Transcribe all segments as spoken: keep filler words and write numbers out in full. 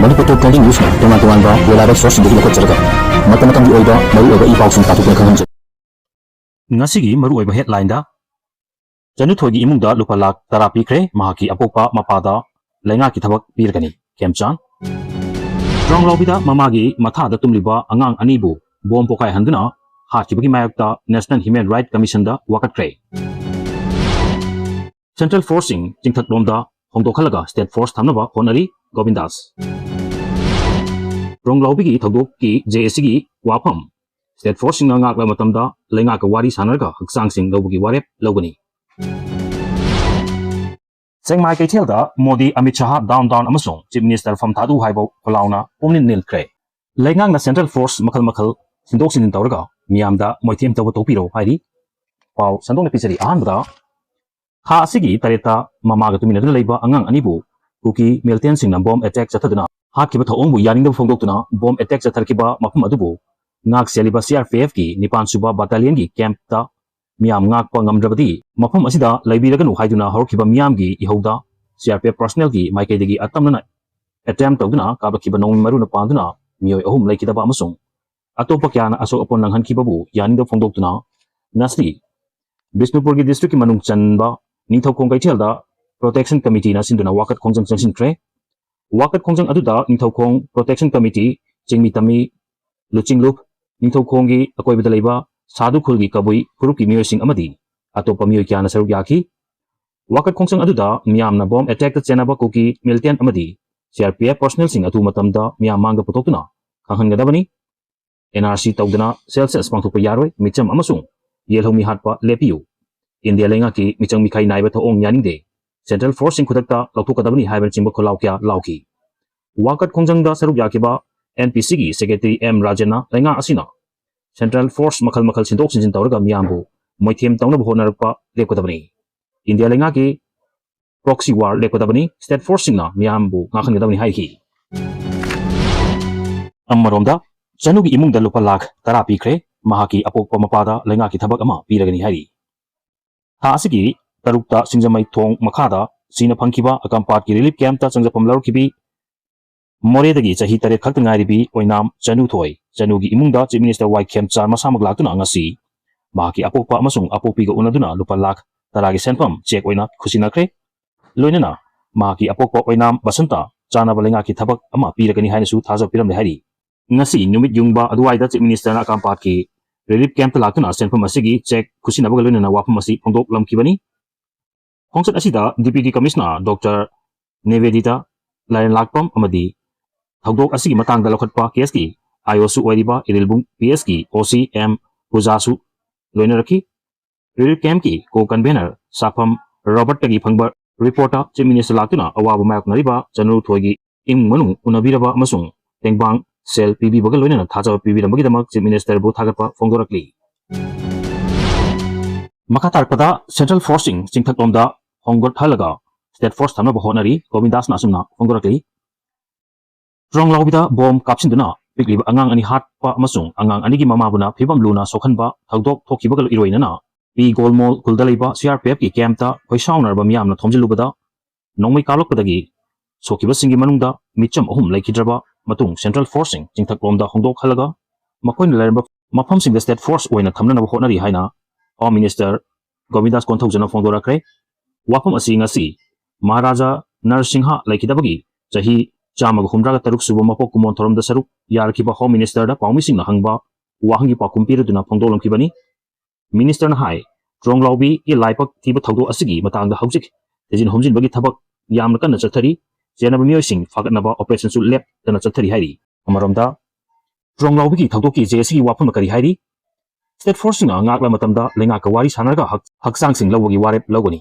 ꯃꯅꯤꯄꯨꯔ ꯇꯣꯞ twenty ꯅ꯭ꯌꯨꯁꯅ ꯇꯣꯉꯥꯟ ꯇꯣꯉꯥꯟꯕ ꯂꯣꯂꯥꯏꯕ ꯁꯣꯔꯁꯁꯤꯡꯗꯒꯤ ꯂꯧꯈꯠꯆꯔꯒ ꯃꯇꯝ ꯃꯇꯝꯒꯤ ꯑꯣꯏꯕ ꯃꯔꯨꯑꯣꯏꯕ ꯏ ꯄꯥꯎꯁꯤꯡ ꯇꯥꯊꯣꯛꯇꯨꯅ ꯈꯪꯍꯟꯖꯩ꯫ ꯉꯁꯤꯒꯤ ꯃꯔꯨꯑꯣꯏꯕ ꯍꯦꯗꯂꯥꯏꯟꯗ, ꯆꯅꯨꯊꯣꯏꯒꯤ ꯏꯃꯨꯡꯗ ꯂꯨꯄꯥ ꯂꯥꯈ ꯇꯔꯥ ꯄꯤꯈ꯭ꯔꯦ, ꯃꯍꯥꯛꯀꯤ ꯑꯄꯣꯛꯄ ꯃꯄꯥꯗ ꯂꯩꯉꯥꯛꯀꯤ ꯊꯕꯛ ꯄꯤꯔꯒꯅꯤ꯫ ꯈꯦꯝꯆꯥꯟ꯫ ꯇ꯭ꯔꯣꯡꯂꯥꯎꯕꯤꯗ ꯃꯃꯥꯒꯤ ꯃꯊꯥꯗ ꯇꯨꯝꯂꯤꯕ ꯑꯉꯥꯡ ꯑꯅꯤꯕꯨ ꯕꯣꯝ ꯄꯣꯈꯥꯏꯍꯟꯗꯨꯅ ꯍꯥꯠꯈꯤꯕꯒꯤ ꯃꯥꯌꯣꯛꯇ National Human Rights Commissionꯗ ꯋꯥꯀꯠꯈ꯭ꯔꯦ꯫ ꯁꯦꯟꯇ꯭ꯔꯦꯜ ꯐꯣꯔꯁꯁꯤꯡ ꯆꯤꯡꯊꯛꯂꯣꯝꯗ ꯍꯣꯡꯗꯣꯛꯍꯜꯂꯒ ꯁ꯭ꯇꯦꯠ ꯐꯣꯔꯁ ꯊꯝꯅꯕ ꯍꯣꯠꯅꯔꯤ, ꯒꯣꯕꯤꯟꯗꯥꯁ꯫ ꯇ꯭ꯔꯣꯡꯂꯥꯎꯕꯤꯒꯤ ꯊꯧꯗꯣꯛꯀꯤ ꯖꯦ ꯑꯦ ꯁꯤꯒꯤ ꯋꯥꯐꯝ, ꯁ꯭ꯇꯦꯠ ꯐꯣꯔꯁꯁꯤꯡꯅ ꯉꯥꯛꯂꯕ ꯃꯇꯝꯗ ꯂꯩꯉꯥꯛꯀ ꯋꯥꯔꯤ ꯁꯥꯟꯅꯔꯒ ꯍꯛꯆꯥꯡꯁꯤꯡ ꯂꯧꯕꯒꯤ ꯋꯥꯔꯦꯞ ꯂꯧꯒꯅꯤ꯫ ꯁꯦꯡꯃꯥꯏ ꯀꯩꯊꯦꯜꯗ ꯃꯣꯗꯤ, ꯑꯃꯤꯠ ꯁꯥꯍ, ꯗꯥꯎꯟ ꯗꯥꯎꯟ ꯑꯃꯁꯨꯡ ꯆꯤꯐ ꯃꯤꯅꯤꯁꯇꯔ ꯐꯝ ꯊꯥꯗꯨ ꯍꯥꯏꯕ ꯈꯣꯜꯂꯥꯎꯅ ꯄꯨꯝꯅꯤꯟ ꯅꯤꯜꯈ꯭ꯔꯦ꯫ ꯂꯩꯉꯥꯛꯅ ꯁꯦꯟꯇ꯭ꯔꯦꯜ ꯐꯣꯔꯁ ꯃꯈꯜ ꯃꯈꯜ ꯁꯤꯟꯗꯣꯛ ꯁꯤꯟꯖꯤꯟ ꯇꯧꯔꯒ ꯃꯤꯌꯥꯝꯗ ꯃꯣꯏꯊꯦꯝ ꯇꯧꯕ ꯇꯣꯛꯄꯤꯔꯣ ꯍꯥꯏꯔꯤ꯫ ꯄꯥꯎ ꯁꯟꯗꯣꯛꯅ ꯄꯤꯖꯔꯤ꯫ ꯑꯍꯥꯟꯕꯗ, ꯊꯥ ꯑꯁꯤꯒꯤ ꯇꯔꯦꯠꯇ ꯃꯃꯥꯒ ꯇꯨꯃꯤꯟꯅꯗꯨꯅ ꯂꯩꯕ ꯑꯉꯥꯡ ꯑꯅꯤꯕꯨ ꯀꯨꯀꯤ ꯃꯤꯂꯤꯇꯦꯟꯁꯤꯡꯅ ꯕꯣꯝ ꯑꯦꯇꯦꯛ ꯆꯠꯊꯗꯨꯅ ꯍꯥꯠꯈꯤꯕ ꯊꯧꯑꯣꯡꯕꯨ ꯌꯥꯅꯤꯡꯗꯕ ꯐꯣꯡꯗꯣꯛꯇꯨꯅ ꯕꯣꯝ ꯑꯦꯇꯦꯛ ꯆꯠꯊꯔꯛꯈꯤꯕ ꯃꯐꯝ ꯑꯗꯨꯕꯨ ꯉꯥꯛ ꯁꯦꯜꯂꯤꯕ ꯁꯤ ꯑꯥꯔ ꯄꯤ ꯑꯦꯐꯀꯤ ꯅꯤꯄꯥꯟ ꯁꯨꯕ ꯕꯠꯇꯥꯂꯤꯌꯟꯒꯤ ꯀꯦꯝꯞꯇ ꯃꯤꯌꯥꯝ ꯉꯥꯛꯄ ꯉꯝꯗ꯭ꯔꯕꯗꯤ ꯃꯐꯝ ꯑꯁꯤꯗ ꯂꯩꯕꯤꯔꯒꯅꯨ ꯍꯥꯏꯗꯨꯅ ꯍꯧꯔꯛꯈꯤꯕ ꯃꯤꯌꯥꯝꯒꯤ ꯏꯍꯧꯗ ꯁꯤ ꯑꯥꯔ ꯄꯤ ꯑꯦꯐ ꯄꯔꯁꯅꯦꯜꯒꯤ ꯃꯥꯏꯀꯩꯗꯒꯤ ꯑꯇꯝꯅꯅ ꯑꯦꯇꯦꯝꯞ ꯇꯧꯗꯨꯅ ꯀꯥꯞꯂꯛꯈꯤꯕ ꯅꯣꯡꯃꯩ ꯃꯔꯨꯅ ꯄꯥꯟꯗꯨꯅ ꯃꯤꯑꯣꯏ ꯑꯍꯨꯝ ꯂꯩꯈꯤꯗꯕ ꯑꯃꯁꯨꯡ ꯑꯇꯣꯞꯄ ꯀꯌꯥꯅ ꯑꯁꯣꯛ ꯑꯄꯟ ꯅꯪꯍꯟꯈꯤꯕꯕꯨ ꯌꯥꯅꯤꯡꯗꯕ ꯐꯣꯡꯗꯣꯛꯇꯨꯅ ꯉꯁꯤ ꯕꯤꯁꯅꯨꯄꯨꯔꯒꯤ ꯗꯤꯁꯇ꯭ꯔꯤꯛꯀꯤ ꯃꯅꯨꯡ ꯆꯟꯕ ꯅꯤꯡꯊꯧꯈꯣꯡ ꯀꯩꯊꯦꯜꯗ ꯄ꯭ꯔꯣꯇꯦꯛꯁꯟ ꯀꯃꯤꯇꯤꯅ ꯁꯤꯟꯗꯨꯅ ꯋꯥꯀꯠ ꯈꯣꯡꯖꯪ ꯆꯪꯁꯤꯟꯈ꯭ꯔꯦ꯫ ꯋꯥꯀꯠ ꯈꯣꯡꯖꯪ ꯑꯗꯨꯗ ꯅꯤꯡꯊꯧꯈꯣꯡ ꯄ꯭ꯔꯣꯇꯦꯛꯁꯟ ꯀꯃꯤꯇꯤ, ꯆꯤꯡꯃꯤ ꯇꯝꯃꯤ, ꯂꯨꯆꯤꯡꯂꯨꯞ, ꯅꯤꯡꯊꯧꯈꯣꯡꯒꯤ ꯑꯀꯣꯏꯕꯗ ꯂꯩꯕ ꯁꯥꯗꯨ ꯈꯨꯜꯒꯤ ꯀꯕꯨꯏ ꯐꯨꯔꯨꯞꯀꯤ ꯃꯤꯑꯣꯏꯁꯤꯡ ꯑꯃꯗꯤ ꯑꯇꯣꯞꯄ ꯃꯤꯑꯣꯏ ꯀꯌꯥꯅ ꯁꯔꯨꯛ ꯌꯥꯈꯤ꯫ ꯋꯥꯀꯠ ꯈꯣꯡꯖꯪ ꯑꯗꯨꯗ ꯃꯤꯌꯥꯝꯅ ꯕꯣꯝ ꯑꯦꯇꯦꯛꯇ ꯆꯦꯟꯅꯕ ꯀꯨꯀꯤ ꯃꯤꯂꯤꯇꯦꯟ ꯑꯃꯗꯤ ꯁꯤ ꯑꯥꯔ ꯄꯤ ꯑꯦꯐ ꯄꯔꯁꯅꯦꯜꯁꯤꯡ ꯑꯗꯨ ꯃꯇꯝꯗ ꯃꯤꯌꯥꯝ ꯃꯥꯡꯗ ꯄꯨꯊꯣꯛꯇꯨꯅ ꯈꯪꯍꯟꯒꯗꯕꯅꯤ꯫ ꯑꯦꯟ ꯑꯥꯔ ꯁꯤ ꯇꯧꯗꯅ ꯁꯦꯜꯁꯁ ꯄꯥꯡꯊꯣꯛꯄ ꯌꯥꯔꯣꯏ, ꯃꯤꯆꯝ ꯑꯃꯁꯨꯡ ꯌꯦꯜꯍꯧꯃꯤ ꯍꯥꯠꯄ ꯂꯦꯞꯄꯤꯌꯨ, ꯏꯟꯗꯤꯌꯥ ꯂꯩꯉꯥꯛꯀꯤ ꯃꯤꯆꯪ ꯃꯤꯈꯥꯏ ꯅꯥꯏꯕ ꯊꯧꯑꯣꯡ ꯌꯥꯅꯤꯡꯗꯦ, ꯁꯦꯟꯇ꯭ꯔꯦꯜ ꯐꯣꯔꯁꯁꯤꯡ ꯈꯨꯗꯛꯇ ꯂꯧꯊꯣꯛꯀꯗꯕꯅꯤ ꯍꯥꯏꯕꯅꯆꯤꯡꯕ ꯈꯣꯜꯂꯥꯎ ꯀꯌꯥ ꯂꯥꯎꯈꯤ꯫ ꯋꯥꯀꯠ ꯈꯣꯡꯖꯪꯗ ꯁꯔꯨꯛ ꯌꯥꯈꯤꯕ ꯑꯦꯟ ꯄꯤ ꯁꯤꯒꯤ ꯁꯦꯀ꯭ꯔꯦꯇꯔꯤ ꯑꯦꯝ ꯔꯥꯖꯦꯟꯅ ꯂꯩꯉꯥꯛ ꯑꯁꯤꯅ ꯁꯦꯟꯇ꯭ꯔꯦꯜ ꯐꯣꯔꯁ ꯃꯈꯜ ꯃꯈꯜ ꯁꯤꯟꯗꯣꯛ ꯁꯤꯟꯖꯤꯟ ꯇꯧꯔꯒ ꯃꯤꯌꯥꯝꯕꯨ ꯃꯣꯏꯊꯦꯝ ꯇꯧꯅꯕ ꯍꯣꯠꯅꯔꯛꯄ ꯂꯦꯞꯀꯗꯕꯅꯤ꯫ ꯏꯟꯗꯤꯌꯥ ꯂꯩꯉꯥꯛꯀꯤ ꯄ꯭ꯔꯣꯛꯁꯤ ꯋꯥꯔ ꯂꯦꯞꯀꯗꯕꯅꯤ, ꯁ꯭ꯇꯦꯠ ꯐꯣꯔꯁꯁꯤꯡꯅ ꯃꯤꯌꯥꯝꯕꯨ ꯉꯥꯛꯍꯟꯒꯗꯕꯅꯤ ꯍꯥꯏꯈꯤ꯫ ꯑꯃꯔꯣꯝꯗ, ꯆꯅꯨꯒꯤ ꯏꯃꯨꯡꯗ ꯂꯨꯄꯥ ꯂꯥꯈ ꯇꯔꯥ ꯄꯤꯈ꯭ꯔꯦ, ꯃꯍꯥꯛꯀꯤ ꯑꯄꯣꯛꯄ ꯃꯄꯥꯗ ꯂꯩꯉꯥꯛꯀꯤ ꯊꯕꯛ ꯑꯃ ꯄꯤꯔꯒꯅꯤ ꯍꯥꯏꯔꯤ꯫ ꯊꯥ ꯑꯁꯤꯒꯤ ꯇꯔꯨꯛꯇ ꯁꯤꯡꯖꯃꯩ ꯊꯣꯡ ꯃꯈꯥꯗ ꯁꯤꯅ ꯐꯪꯈꯤꯕ ꯀꯝꯄꯥꯠꯀꯤ ꯔꯤꯂꯤꯐ ꯀꯦꯝꯞꯇ ꯆꯪꯖꯐꯝ ꯂꯧꯔꯛꯈꯤꯕꯤ ꯃꯣꯔꯦꯗꯒꯤ ꯆꯍꯤ ꯇꯔꯦꯠ ꯈꯛꯇ ꯉꯥꯏꯔꯤꯕꯤ ꯑꯣꯏꯅꯥꯝ ꯆꯅꯨ ꯊꯣꯏ, ꯆꯅꯨꯒꯤ ꯏꯃꯨꯡꯗ Chief Minister ꯋꯥꯏ ꯈꯦꯝꯆꯥꯟ ꯃꯁꯥꯃꯛ ꯂꯥꯛꯇꯨꯅ ꯉꯁꯤ ꯃꯍꯥꯛꯀꯤ ꯑꯄꯣꯛꯄ ꯑꯃꯁꯨꯡ ꯑꯄꯣꯛꯄꯤꯒ ꯎꯅꯗꯨꯅ ꯂꯨꯄꯥ ꯂꯥꯈ ꯇꯔꯥꯒꯤ ꯁꯦꯟꯐꯝ cheque ꯑꯣꯏꯅ ꯈꯨꯠꯁꯤꯟꯅꯈ꯭ꯔꯦ꯫ ꯂꯣꯏꯅꯅ ꯃꯍꯥꯛꯀꯤ ꯑꯄꯣꯛꯄ ꯑꯣꯏꯅꯥꯝ ꯕꯁꯟꯇ ꯆꯥꯅꯕ ꯂꯩꯉꯥꯛꯀꯤ ꯊꯕꯛ ꯑꯃ ꯄꯤꯔꯒꯅꯤ ꯍꯥꯏꯅꯁꯨ ꯊꯥꯖꯕ ꯄꯤꯔꯝꯂꯦ ꯍꯥꯏꯔꯤ꯫ ꯉꯁꯤ ꯅꯨꯃꯤꯠ ꯌꯨꯡꯕ ꯑꯗꯨꯋꯥꯏꯗ Chief Minister ꯅ ꯀꯥꯝꯄꯥꯠꯀꯤ relief camp ꯇ ꯂꯥꯛꯇꯨꯅ ꯁꯦꯟꯐꯝ ꯑꯁꯤꯒꯤ cheque ꯈꯨꯠꯁꯤꯟꯅꯕꯒ ꯂꯣꯏꯅꯅ ꯋꯥꯐꯝ ꯑꯁꯤ ꯐꯣꯡꯗꯣꯛꯂꯝꯈꯤꯕꯅꯤ꯫ ꯈꯣꯡꯆꯠ ꯑꯁꯤꯗ Deputy Commissioner Doctor ꯅꯦꯕꯦꯗꯤꯇꯥ ꯂꯥꯏꯔꯦꯟꯂꯥꯛꯄꯝ ꯑꯃꯗꯤ ꯊꯧꯗꯣꯛ ꯑꯁꯤꯒꯤ ꯃꯇꯥꯡꯗ ꯂꯧꯈꯠꯄ case ꯀꯤ I O ꯁꯨ ꯑꯣꯏꯔꯤꯕ ꯏꯔꯤꯜꯕꯨꯡ P S ꯀꯤ O C M ꯄꯨꯖꯥꯁꯨ ꯂꯣꯏꯅꯔꯛꯈꯤ꯫ Relief camp ꯀꯤ co-convener ꯁꯥꯐꯝ ꯔꯣꯕꯔꯠꯇꯒꯤ ꯐꯪꯕ report ꯇ Chief Minister ꯂꯥꯛꯇꯨꯅ ꯑꯋꯥꯕ ꯃꯥꯌꯣꯛꯅꯔꯤꯕ ꯆꯅꯨ ꯊꯣꯏꯒꯤ ꯏꯃꯨꯡ ꯃꯅꯨꯡ ꯎꯅꯕꯤꯔꯕ ꯑꯃꯁꯨꯡ ꯇꯦꯡꯕꯥꯡ ꯁꯦꯜ ꯄꯤꯕꯤꯕꯒ ꯂꯣꯏꯅꯅ ꯊꯥꯖꯕ ꯄꯤꯕꯤꯔꯝꯕꯒꯤꯗꯃꯛ Chief Minister ꯕꯨ ꯊꯥꯒꯠꯄ ꯐꯣꯡꯗꯣꯔꯛꯂꯤ꯫ ꯃꯈꯥ ꯇꯥꯔꯛꯄꯗ Central Force ꯁꯤꯡ ꯆꯤꯡꯊꯛꯂꯣꯝꯗ ꯍꯣꯡꯒꯠꯍꯜꯂꯒ State Force ꯊꯝꯅꯕ ꯍꯣꯠꯅꯔꯤ, ꯒꯣꯕꯤꯟꯗꯥꯁꯅ ꯑꯁꯨꯝꯅ ꯐꯣꯡꯗꯣꯔꯛꯂꯤ꯫ ꯇ꯭ꯔꯣꯡꯂꯥꯎꯕꯤꯗ ꯕꯣꯝ ꯀꯥꯞꯁꯤꯟꯗꯨꯅ ꯄꯤꯛꯂꯤꯕ ꯑꯉꯥꯡ ꯑꯅꯤ ꯍꯥꯠꯄ ꯑꯃꯁꯨꯡ ꯑꯉꯥꯡ ꯑꯅꯤꯒꯤ ꯃꯃꯥꯕꯨꯅ ꯐꯤꯕꯝ ꯂꯨꯅ ꯁꯣꯛꯍꯟꯕ ꯊꯧꯗꯣꯛ ꯊꯣꯛꯈꯤꯕꯒ ꯏꯔꯣꯏꯅꯅ ꯄꯤ ꯒꯣꯜꯃꯣꯜ ꯈꯨꯜꯗ ꯂꯩꯕ C R P F ꯀꯤ camp ꯇ ꯈꯣꯏꯁꯥꯎꯅꯔꯕ ꯃꯤꯌꯥꯝꯅ ꯊꯣꯝꯖꯤꯜꯂꯨꯕꯗ ꯅꯣꯡꯃꯩ ꯀꯥꯞꯂꯛꯄꯗꯒꯤ ꯁꯣꯛꯈꯤꯕꯁꯤꯡꯒꯤ ꯃꯅꯨꯡꯗ ꯃꯤꯆꯝ ꯑꯍꯨꯝ ꯂꯩꯈꯤꯗ꯭ꯔꯕ ꯃꯇꯨꯡ Central Force ꯁꯤꯡ ꯆꯤꯡꯊꯛꯂꯣꯝꯗ ꯍꯣꯡꯗꯣꯛꯍꯜꯂꯒ ꯃꯈꯣꯏꯅ ꯂꯩꯔꯝꯕ ꯃꯐꯝꯁꯤꯡꯗ State Force ꯑꯣꯏꯅ ꯊꯝꯅꯅꯕ ꯍꯣꯠꯅꯔꯤ ꯍꯥꯏꯅ Home Minister ꯒꯣꯕꯤꯟꯗꯥꯁ ꯀꯣꯟꯊꯧꯖꯅ ꯐꯣꯡꯗꯣꯔꯛꯈ꯭ꯔꯦ꯫ ꯋꯥꯐꯝ ꯑꯁꯤ ꯉꯁꯤ ꯃꯍꯥꯔꯥꯖꯥ ꯅꯔꯁꯤꯡꯍ ꯂꯩꯈꯤꯗꯕꯒꯤ ꯆꯍꯤ ꯆꯥꯝꯃꯒ ꯍꯨꯝꯗ꯭ꯔꯥꯒ ꯇꯔꯨꯛ ꯁꯨꯕ ꯃꯄꯣꯛ ꯀꯨꯝꯑꯣꯟ ꯊꯧꯔꯝꯗ ꯁꯔꯨꯛ ꯌꯥꯔꯛꯈꯤꯕ Home Minister ꯗ ꯄꯥꯎꯃꯤꯁꯤꯡꯅ ꯍꯪꯕ ꯋꯥꯍꯪꯒꯤ ꯄꯥꯎꯈꯨꯝ ꯄꯤꯔꯗꯨꯅ ꯐꯣꯡꯗꯣꯛꯂꯝꯈꯤꯕꯅꯤ꯫ Minister ꯅ ꯍꯥꯏ, ꯇ꯭ꯔꯣꯡꯂꯥꯎꯕꯤꯒꯤ ꯂꯥꯏꯕꯛ ꯊꯤꯕ ꯊꯧꯗꯣꯛ ꯑꯁꯤꯒꯤ ꯃꯇꯥꯡꯗ ꯍꯧꯖꯤꯛ ꯊꯤꯖꯤꯟ ꯍꯨꯝꯖꯤꯟꯕꯒꯤ ꯊꯕꯛ ꯌꯥꯝꯅ ꯀꯟꯅ ꯆꯠꯊꯔꯤ, ꯆꯦꯟꯅꯕ ꯃꯤꯑꯣꯏꯁꯤꯡ ꯐꯥꯒꯠꯅꯕ operation ꯁꯨ ꯂꯦꯞꯇꯅ ꯆꯠꯊꯔꯤ ꯍꯥꯏꯔꯤ꯫ ꯑꯃꯔꯣꯝꯗ, ꯇ꯭ꯔꯣꯡꯂꯥꯎꯕꯤꯒꯤ ꯊꯧꯗꯣꯛꯀꯤ J A C ꯒꯤ ꯋꯥꯐꯝꯅ ꯀꯔꯤ ꯍꯥꯏꯔꯤ? State Force ꯁꯤꯡꯅ ꯉꯥꯛꯂ ꯃꯇꯝꯗ ꯂꯩꯉꯥꯛꯀ ꯋꯥꯔꯤ ꯁꯥꯟꯅꯔꯒ ꯍꯛ-, ꯍꯛꯆꯥꯡꯁꯤꯡ ꯂꯧꯕꯒꯤ ꯋꯥꯔꯦꯞ ꯂꯧꯒꯅꯤ꯫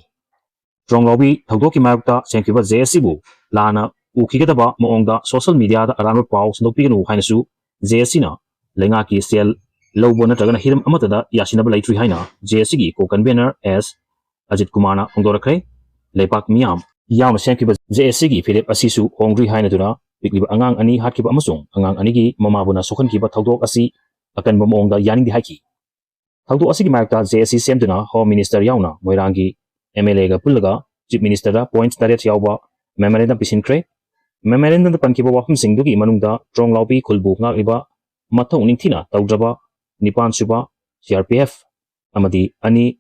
ꯇ꯭ꯔꯣꯡꯂꯥꯎꯕꯤ ꯊꯧꯗꯣꯛꯀꯤ ꯃꯥꯌꯣꯛꯇ ꯁꯦꯝꯈꯤꯕ J A C ꯕꯨ ꯂꯥꯟꯅ ꯎꯈꯤꯒꯗꯕ ꯃꯑꯣꯡꯗ social media ꯗ ꯑꯔꯥꯟꯕ ꯄꯥꯎ ꯁꯟꯗꯣꯛꯄꯤꯒꯅꯨ ꯍꯥꯏꯅꯁꯨ J A C ꯅ ꯂꯩꯉꯥꯛꯀꯤ ꯁꯦꯜ ꯂꯧꯕ ꯅꯠꯇ꯭ꯔꯒꯅ ꯍꯤꯔꯝ ꯑꯃꯠꯇꯗ ꯌꯥꯁꯤꯟꯅꯕ ꯂꯩꯇ꯭ꯔꯤ ꯍꯥꯏꯅ J A C ꯒꯤ co-convener S ꯑꯖꯤꯠ ꯀꯨꯃꯥꯔꯅ ꯐꯣꯡꯗꯣꯔꯛꯈ꯭ꯔꯦ꯫ ꯂꯩꯄꯥꯛ ꯃꯤꯌꯥꯝ ꯌꯥꯝꯅ ꯁꯦꯝꯈꯤꯕ J A C ꯒꯤ ꯐꯤꯔꯦꯞ ꯑꯁꯤꯁꯨ ꯍꯣꯡꯗ꯭ꯔꯤ ꯍꯥꯏꯅꯗꯨꯅ ꯄꯤꯛꯂꯤꯕ ꯑꯉꯥꯡ ꯑꯅꯤ ꯍꯥꯠꯈꯤꯕ ꯑꯃꯁꯨꯡ ꯑꯉꯥꯡ ꯑꯅꯤꯒꯤ ꯃꯃꯥꯕꯨꯅ ꯁꯣꯛꯍꯟꯈꯤꯕ ꯊꯧꯗꯣꯛ ꯑꯁꯤ ꯑꯀꯟꯕ ꯃꯑꯣꯡꯗ ꯌꯥꯅꯤꯡꯗꯦ ꯍꯥꯏꯈꯤ꯫ ꯊꯧꯗꯣꯛ ꯑꯁꯤꯒꯤ ꯃꯥꯌꯣꯛꯇ J A C ꯁꯦꯝꯗꯨꯅ Home Minister ꯌꯥꯎꯅ ꯃꯣꯏꯔꯥꯡꯒꯤ M L A ꯒ ꯄꯨꯜꯂꯒ Chief Minister ꯗ point ꯇꯔꯦꯠ ꯌꯥꯎꯕ memorandum ꯄꯤꯁꯤꯟꯈ꯭ꯔꯦ꯫ Memorandumꯗ ꯄꯟꯈꯤꯕ ꯋꯥꯐꯝꯁꯤꯡꯗꯨꯒꯤ ꯃꯅꯨꯡꯗ ꯇ꯭ꯔꯣꯡꯂꯥꯎꯕꯤ ꯈꯨꯜꯕꯨ ꯉꯥꯛꯂꯤꯕ ꯃꯊꯧ ꯅꯤꯡꯊꯤꯅ ꯇꯧꯗ꯭ꯔꯕ ꯅꯤꯄꯥꯟ ꯁꯨꯕ C R P F ꯑꯃꯗꯤ ꯑꯅꯤ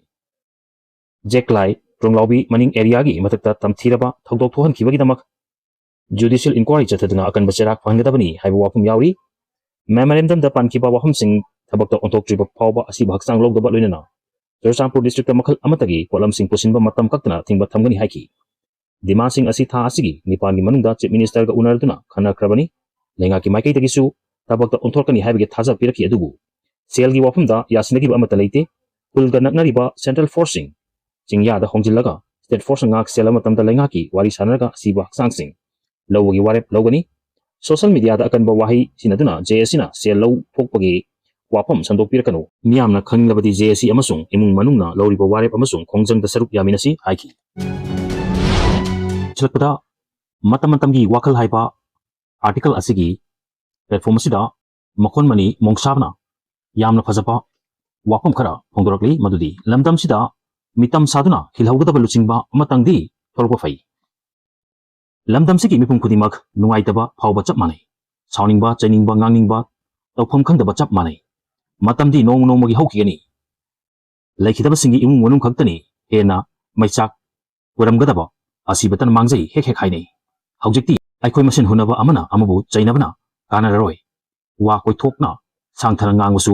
ꯖꯦꯛꯂꯥꯏ ꯇ꯭ꯔꯣꯡꯂꯥꯎꯕꯤ ꯃꯅꯤꯡ areaꯒꯤ ꯃꯊꯛꯇ ꯇꯝꯊꯤꯔꯕ ꯊꯧꯗꯣꯛ ꯊꯣꯛꯍꯟꯈꯤꯕꯒꯤꯗꯃꯛ judicial inquiry ꯆꯠꯊꯗꯨꯅ ꯑꯀꯟꯕ ꯆꯩꯔꯥꯛ ꯐꯪꯍꯟꯒꯗꯕꯅꯤ ꯍꯥꯏꯕ ꯋꯥꯐꯝ ꯌꯥꯎꯔꯤ꯫ Memorandumꯗ ꯄꯟꯈꯤꯕ ꯋꯥꯐꯝꯁꯤꯡ ꯊꯕꯛꯇ ꯑꯣꯟꯊꯣꯛꯇ꯭ꯔꯤꯕ ꯐꯥꯎꯕ ꯑꯁꯤꯕ ꯍꯛꯆꯥꯡ ꯂꯧꯗꯕ ꯂꯣꯏꯅꯅ ꯆꯨꯔꯆꯥꯟꯄꯨꯔ districtꯇ ꯃꯈꯜ ꯑꯃꯠꯇꯒꯤ ꯄꯣꯠꯂꯝꯁꯤꯡ ꯄꯨꯁꯤꯟꯕ ꯃꯇꯝ ꯀꯛꯇꯅ ꯊꯤꯡꯕ ꯊꯝꯒꯅꯤ ꯍꯥꯏꯈꯤ꯫ Demandꯁꯤꯡ ꯑꯁꯤ ꯊꯥ ꯑꯁꯤꯒꯤ ꯅꯤꯄꯥꯟꯒꯤ ꯃꯅꯨꯡꯗ Chief Ministerꯒ ꯎꯅꯔꯗꯨꯅ ꯈꯟꯅꯈ꯭ꯔꯕꯅꯤ꯫ ꯂꯩꯉꯥꯛꯀꯤ ꯃꯥꯏꯀꯩꯗꯒꯤꯁꯨ ꯊꯕꯛꯇ ꯑꯣꯟꯊꯣꯔꯛꯀꯅꯤ ꯍꯥꯏꯕꯒꯤ ꯊꯥꯖꯕ ꯄꯤꯔꯛꯈꯤ, ꯑꯗꯨꯕꯨ ꯁꯦꯜꯒꯤ ꯋꯥꯐꯝꯗ ꯌꯥꯁꯤꯟꯅꯈꯤꯕ ꯑꯃꯠꯇ ꯂꯩꯇꯦ꯫ ꯈꯨꯜꯒ ꯅꯛꯅꯔꯤꯕ central forceꯁꯤꯡ ꯆꯤꯡꯌꯥꯗ ꯍꯣꯡꯖꯤꯜꯂꯒ state force ꯉꯥꯛ ꯁꯦꯜꯂꯕ ꯃꯇꯝꯗ ꯂꯩꯉꯥꯛꯀꯤ ꯋꯥꯔꯤ ꯁꯥꯟꯅꯔꯒ ꯑꯁꯤꯕ ꯍꯛꯆꯥꯡꯁꯤꯡ ꯂꯧꯕꯒꯤ ꯋꯥꯔꯦꯞ ꯂꯧꯒꯅꯤ꯫ Social mediaꯗ ꯑꯀꯟꯕ ꯋꯥꯍꯩ ꯁꯤꯖꯤꯟꯅꯗꯨꯅ JACꯅ ꯁꯦꯜ ꯂꯧꯊꯣꯛꯄꯒꯤ ꯋꯥꯐꯝ ꯁꯟꯗꯣꯛꯄꯤꯔꯛꯀꯅꯨ꯫ ꯃꯤꯌꯥꯝꯅ ꯈꯪꯂꯕꯗꯤ JAC ꯑꯃꯁꯨꯡ ꯏꯃꯨꯡ ꯃꯅꯨꯡꯅ ꯂꯧꯔꯤꯕ ꯋꯥꯔꯦꯞ ꯑꯃꯁꯨꯡ ꯈꯣꯡꯖꯪꯗ ꯁꯔꯨꯛ ꯌꯥꯃꯤꯟꯅꯁꯤ ꯍꯥꯏꯈꯤ꯫ ꯁꯤꯜꯂꯛꯄꯗ ꯃꯇꯝ ꯃꯇꯝꯒꯤ ꯋꯥꯈꯜ ꯍꯥꯏꯕ article ꯑꯁꯤꯒꯤ platform ꯑꯁꯤꯗ ꯃꯈꯣꯟ ꯃꯅꯤ ꯃꯣꯡꯁꯥꯕꯅ ꯌꯥꯝꯅ ꯐꯖꯕ ꯋꯥꯐꯝ ꯈꯔ ꯐꯣꯡꯗꯣꯔꯛꯂꯤ, ꯃꯗꯨꯗꯤ ꯂꯝꯗꯝꯁꯤꯗ ꯃꯤꯇꯝ ꯁꯥꯗꯨꯅ ꯍꯤꯜꯍꯧꯒꯗꯕ ꯂꯨꯆꯤꯡꯕ ꯑꯃꯇꯪꯗꯤ ꯊꯣꯛꯂꯛꯄ ꯐꯩ꯫ ꯂꯝꯗꯝꯁꯤꯒꯤ ꯃꯤꯄꯨꯝ ꯈꯨꯗꯤꯡꯃꯛ ꯅꯨꯡꯉꯥꯏꯇꯕ ꯐꯥꯎꯕ ꯆꯞ ꯃꯥꯟꯅꯩ꯫ ꯁꯥꯎꯅꯤꯡꯕ, ꯆꯩꯅꯤꯡꯕ, ꯉꯥꯡꯅꯤꯡꯕ, ꯇꯧꯐꯝ ꯈꯪꯗꯕ ꯆꯞ ꯃꯥꯟꯅꯩ꯫ ꯃꯇꯝꯗꯤ ꯅꯣꯡꯃ ꯅꯣꯡꯃꯒꯤ ꯍꯧꯈꯤꯒꯅꯤ꯫ ꯂꯩꯈꯤꯗꯕꯁꯤꯡꯒꯤ ꯏꯃꯨꯡ ꯃꯅꯨꯡ ꯈꯛꯇꯅꯤ ꯍꯦꯟꯅ ꯃꯩꯆꯥꯛ ꯄꯨꯔꯝꯒꯗꯕ꯫ ꯑꯁꯤꯕꯇꯅ ꯃꯥꯡꯖꯩ ꯍꯦꯛ ꯍꯦꯛ ꯍꯥꯏꯅꯩ꯫ ꯍꯧꯖꯤꯛꯇꯤ ꯑꯩꯈꯣꯏ ꯃꯁꯦꯟ ꯍꯨꯟꯅꯕ ꯑꯃꯅ ꯑꯃꯕꯨ ꯆꯩꯅꯕꯅ ꯀꯥꯟꯅꯔꯔꯣꯏ꯫ ꯋꯥ ꯀꯣꯏꯊꯣꯛꯅ ꯁꯥꯡꯊꯅ ꯉꯥꯡꯕꯁꯨ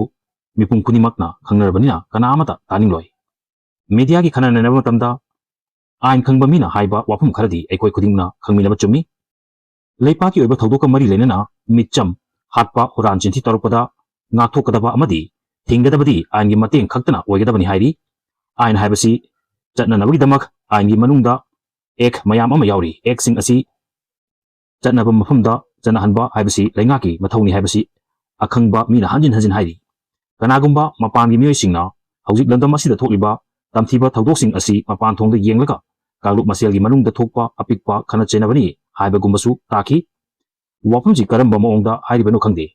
ꯃꯤꯄꯨꯝ ꯈꯨꯗꯤꯡꯃꯛꯅ ꯈꯪꯅꯔꯕꯅꯤꯅ ꯀꯅꯥ ꯑꯃꯠꯇ ꯇꯥꯅꯤꯡꯂꯣꯏ꯫ Mediaꯒꯤ ꯈꯟꯅ ꯅꯩꯅꯕ ꯃꯇꯝꯗ ꯑꯥꯏꯟ ꯈꯪꯕ ꯃꯤꯅ ꯍꯥꯏꯕ ꯋꯥꯐꯝ ꯈꯔꯗꯤ ꯑꯩꯈꯣꯏ ꯈꯨꯗꯤꯡꯃꯛꯅ ꯈꯪꯃꯤꯟꯅꯕ ꯆꯨꯝꯃꯤ꯫ ꯂꯩꯄꯥꯛꯀꯤ ꯑꯣꯏꯕ ꯊꯧꯗꯣꯛꯀ ꯃꯔꯤ ꯂꯩꯅꯅ ꯃꯤꯆꯝ ꯍꯥꯠꯄ, ꯍꯨꯔꯥꯟ ꯆꯤꯟꯊꯤ ꯇꯧꯔꯛꯄꯗ ꯉꯥꯛꯊꯣꯛꯀꯗꯕ ꯑꯃꯗꯤ ꯊꯤꯡꯒꯗꯕꯗꯤ ꯑꯥꯏꯟꯒꯤ ꯃꯇꯦꯡ ꯈꯛꯇꯅ ꯑꯣꯏꯒꯗꯕꯅꯤ ꯍꯥꯏꯔꯤ꯫ ꯑꯥꯏꯟ ꯍꯥꯏꯕꯁꯤ ꯆꯠꯅꯅꯕꯒꯤꯗꯃꯛ ꯑꯥꯏꯟꯒꯤ ꯃꯅꯨꯡꯗ act ꯃꯌꯥꯝ ꯑꯃ ꯌꯥꯎꯔꯤ꯫ Actꯁꯤꯡ ꯑꯁꯤ ꯆꯠꯅꯕ ꯃꯐꯝꯗ ꯆꯠꯅꯍꯟꯕ ꯍꯥꯏꯕꯁꯤ ꯂꯩꯉꯥꯛꯀꯤ ꯃꯊꯧꯅꯤ ꯍꯥꯏꯕꯁꯤ ꯑꯈꯪꯕ ꯃꯤꯅ ꯍꯟꯖꯤꯟ ꯍꯟꯖꯤꯟ ꯍꯥꯏꯔꯤ꯫ ꯀꯅꯥꯒꯨꯝꯕ ꯃꯄꯥꯟꯒꯤ ꯃꯤꯑꯣꯏꯁꯤꯡꯅ ꯍꯧꯖꯤꯛ ꯂꯝꯗꯝ ꯑꯁꯤꯗ ꯊꯣꯛꯂꯤꯕ ꯇꯝꯊꯤꯕ ꯊꯧꯗꯣꯛꯁꯤꯡ ꯑꯁꯤ ꯃꯄꯥꯟ ꯊꯣꯡꯗ ꯌꯦꯡꯂꯒ ꯀꯥꯡꯂꯨꯞ ꯃꯁꯦꯜꯒꯤ ꯃꯅꯨꯡꯗ ꯊꯣꯛꯄ ꯑꯄꯤꯛꯄ ꯈꯠꯅ ꯆꯩꯅꯕꯅꯤ ꯍꯥꯏꯕꯒꯨꯝꯕꯁꯨ ꯇꯥꯈꯤ꯫ ꯋꯥꯐꯝꯁꯤ ꯀꯔꯝꯕ ꯃꯑꯣꯡꯗ ꯍꯥꯏꯔꯤꯕꯅꯣ ꯈꯪꯗꯦ꯫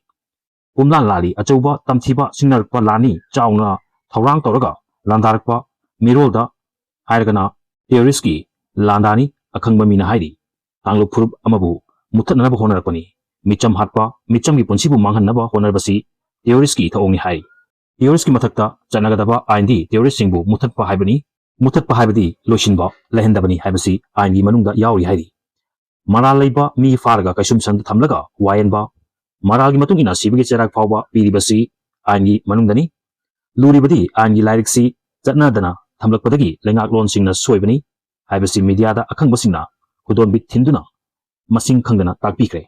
ꯄꯨꯝꯂꯥꯟ ꯂꯥꯜꯂꯤ, ꯑꯆꯧꯕ ꯇꯝꯊꯤꯕ ꯁꯤꯡꯅꯔꯛꯄ ꯂꯥꯟꯅꯤ, ꯆꯥꯎꯅ ꯊꯧꯔꯥꯡ ꯇꯧꯔꯒ ꯂꯥꯟꯗꯥꯔꯛꯄ, ꯃꯤꯔꯣꯜꯗ ꯍꯥꯏꯔꯒꯅ terroristꯀꯤ ꯂꯥꯟꯗꯥꯅꯤ꯫ ꯑꯈꯪꯕ ꯃꯤꯅ ꯍꯥꯏꯔꯤ, ꯀꯥꯡꯂꯨꯞ ꯐꯨꯔꯨꯞ ꯑꯃꯕꯨ ꯃꯨꯠꯊꯠꯅꯅꯕ ꯍꯣꯠꯅꯔꯛꯄꯅꯤ꯫ ꯃꯤꯆꯝ ꯍꯥꯠꯄ, ꯃꯤꯆꯝꯒꯤ ꯄꯨꯟꯁꯤꯕꯨ ꯃꯥꯡꯍꯟꯅꯕ ꯍꯣꯠꯅꯔꯕꯁꯤ terroristꯀꯤ ꯊꯧꯑꯣꯡꯅꯤ ꯍꯥꯏ꯫ Terroristꯀꯤ ꯃꯊꯛꯇ ꯆꯠꯅꯒꯗꯕ ꯑꯥꯏꯟꯗꯤ terroristꯁꯤꯡꯕꯨ ꯃꯨꯠꯊꯠꯄ ꯍꯥꯏꯕꯅꯤ꯫ ꯃꯨꯠꯊꯠꯄ ꯍꯥꯏꯕꯗꯤ ꯂꯣꯏꯁꯤꯟꯕ ꯂꯩꯍꯟꯗꯕꯅꯤ ꯍꯥꯏꯕꯁꯤ ꯑꯥꯏꯟꯒꯤ ꯃꯅꯨꯡꯗ ꯌꯥꯎꯔꯤ ꯍꯥꯏꯔꯤ꯫ ꯃꯔꯥꯜ ꯂꯩꯕ ꯃꯤ ꯐꯥꯔꯒ ꯀꯩꯁꯨꯝꯁꯪꯗ ꯊꯝꯂꯒ ꯋꯥꯌꯦꯟꯕ, ꯃꯔꯥꯜꯒꯤ ꯃꯇꯨꯡ ꯏꯟꯅ ꯁꯤꯕꯒꯤ ꯆꯩꯔꯥꯛ ꯐꯥꯎꯕ ꯄꯤꯔꯤꯕꯁꯤ ꯑꯥꯏꯟꯒꯤ ꯃꯅꯨꯡꯗꯅꯤ꯫ ꯂꯨꯔꯤꯕꯗꯤ ꯑꯥꯏꯟꯒꯤ ꯂꯥꯏꯔꯤꯛꯁꯤ ꯆꯠꯅꯗꯅ ꯊꯝꯂꯛꯄꯗꯒꯤ ꯂꯩꯉꯥꯛꯂꯣꯟꯁꯤꯡꯅ ꯁꯣꯏꯕꯅꯤ ꯍꯥꯏꯕꯁꯤ mediaꯗ ꯑꯈꯪꯕꯁꯤꯡꯅ ꯈꯨꯗꯣꯟꯕꯤ ꯊꯤꯟꯗꯨꯅ ꯃꯁꯤꯡ ꯈꯪꯗꯅ ꯇꯥꯛꯄꯤꯈ꯭ꯔꯦ꯫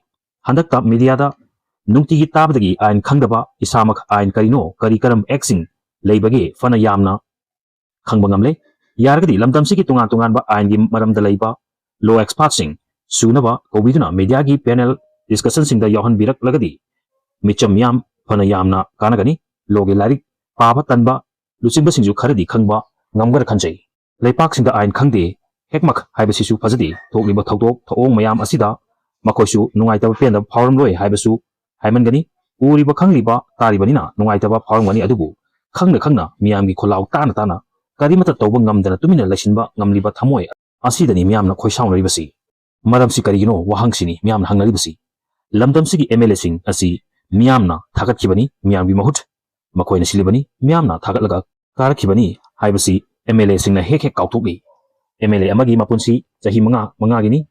ꯍꯟꯗꯛꯇ mediaꯗ ꯅꯨꯡꯇꯤꯒꯤ ꯇꯥꯕꯗꯒꯤ ꯑꯥꯏꯟ ꯈꯪꯗꯕ, ꯏꯁꯥꯃꯛ ꯑꯥꯏꯟ ꯀꯔꯤꯅꯣ, ꯀꯔꯤ ꯀꯔꯝꯕ actꯁꯤꯡ ꯂꯩꯕꯒꯦ ꯐꯅ ꯌꯥꯝꯅ ꯈꯪꯕ ꯉꯝꯂꯦ꯫ ꯌꯥꯔꯒꯗꯤ ꯂꯝꯗꯝꯁꯤꯒꯤ ꯇꯣꯉꯥꯟ ꯇꯣꯉꯥꯟꯕ ꯑꯥꯏꯟꯒꯤ ꯃꯔꯝꯗ ꯂꯩꯕ law expertꯁꯤꯡ ꯁꯨꯅꯕ ꯀꯧꯕꯤꯗꯨꯅ mediaꯒꯤ panel discussionꯁꯤꯡꯗ ꯌꯥꯎꯍꯟꯕꯤꯔꯛꯂꯒꯗꯤ ꯃꯤꯆꯝ ꯃꯤꯌꯥꯝ ꯐꯅ ꯌꯥꯝꯅ ꯀꯥꯟꯅꯒꯅꯤ꯫ Lawꯒꯤ ꯂꯥꯏꯔꯤꯛ ꯄꯥꯕ ꯇꯟꯕ ꯂꯨꯆꯤꯡꯕꯁꯤꯡꯁꯨ ꯈꯔꯗꯤ ꯈꯪꯕ ꯉꯝꯒꯗ꯭ꯔꯥ ꯈꯟꯖꯩ꯫ ꯂꯩꯄꯥꯛꯁꯤꯡꯗ ꯑꯥꯏꯟ ꯈꯪꯗꯦ ꯍꯦꯛꯃꯛ ꯍꯥꯏꯕꯁꯤꯁꯨ ꯐꯖꯗꯦ꯫ ꯊꯣꯛꯂꯤꯕ ꯊꯧꯗꯣꯛ ꯊꯧꯑꯣꯡ ꯃꯌꯥꯝ ꯑꯁꯤꯗ ꯃꯈꯣꯏꯁꯨ ꯅꯨꯡꯉꯥꯏꯇꯕ ꯄꯦꯟꯗꯕ ꯐꯥꯎꯔꯝꯂꯣꯏ ꯍꯥꯏꯕꯁꯨ ꯍꯥꯏꯃꯟꯒꯅꯤ꯫ ꯎꯔꯤꯕ ꯈꯪꯂꯤꯕ ꯇꯥꯔꯤꯕꯅꯤꯅ ꯅꯨꯡꯉꯥꯏꯇꯕ ꯐꯥꯎꯔꯝꯒꯅꯤ, ꯑꯗꯨꯕꯨ ꯈꯪꯅ ꯈꯪꯅ ꯃꯤꯌꯥꯝꯒꯤ ꯈꯣꯜꯂꯥꯎ ꯇꯥꯅ ꯇꯥꯅ ꯀꯔꯤꯃꯠꯇ ꯇꯧꯕ ꯉꯝꯗꯅ ꯇꯨꯃꯤꯟꯅ ꯂꯩꯁꯤꯟꯕ ꯉꯝꯂꯤꯕ ꯊꯃꯣꯏ ꯑꯁꯤꯗꯅꯤ ꯃꯤꯌꯥꯝꯅ ꯈꯣꯏꯁꯥꯎꯅꯔꯤꯕꯁꯤ꯫ ꯃꯔꯝꯁꯤ ꯀꯔꯤꯒꯤꯅꯣ? ꯋꯥꯍꯪꯁꯤꯅꯤ ꯃꯤꯌꯥꯝꯅ ꯍꯪꯅꯔꯤꯕꯁꯤ꯫ ꯂꯝꯗꯝꯁꯤꯒꯤ MLAꯁꯤꯡ ꯑꯁꯤ ꯃꯤꯌꯥꯝꯅ ꯊꯥꯒꯠꯈꯤꯕꯅꯤ, ꯃꯤꯌꯥꯝꯒꯤ ꯃꯍꯨꯠ ꯃꯈꯣꯏꯅ ꯁꯤꯜꯂꯤꯕꯅꯤ, ꯃꯤꯌꯥꯝꯅ ꯊꯥꯒꯠꯂꯒ ꯀꯥꯔꯛꯈꯤꯕꯅꯤ ꯍꯥꯏꯕꯁꯤ MLAꯁꯤꯡꯅ ꯍꯦꯛ ꯍꯦꯛ ꯀꯥꯎꯊꯣꯛꯂꯤ꯫ MLA ꯑꯃꯒꯤ ꯃꯄꯨꯟꯁꯤ ꯆꯍꯤ ꯃꯉꯥ, ꯃꯉꯥꯒꯤꯅꯤ꯫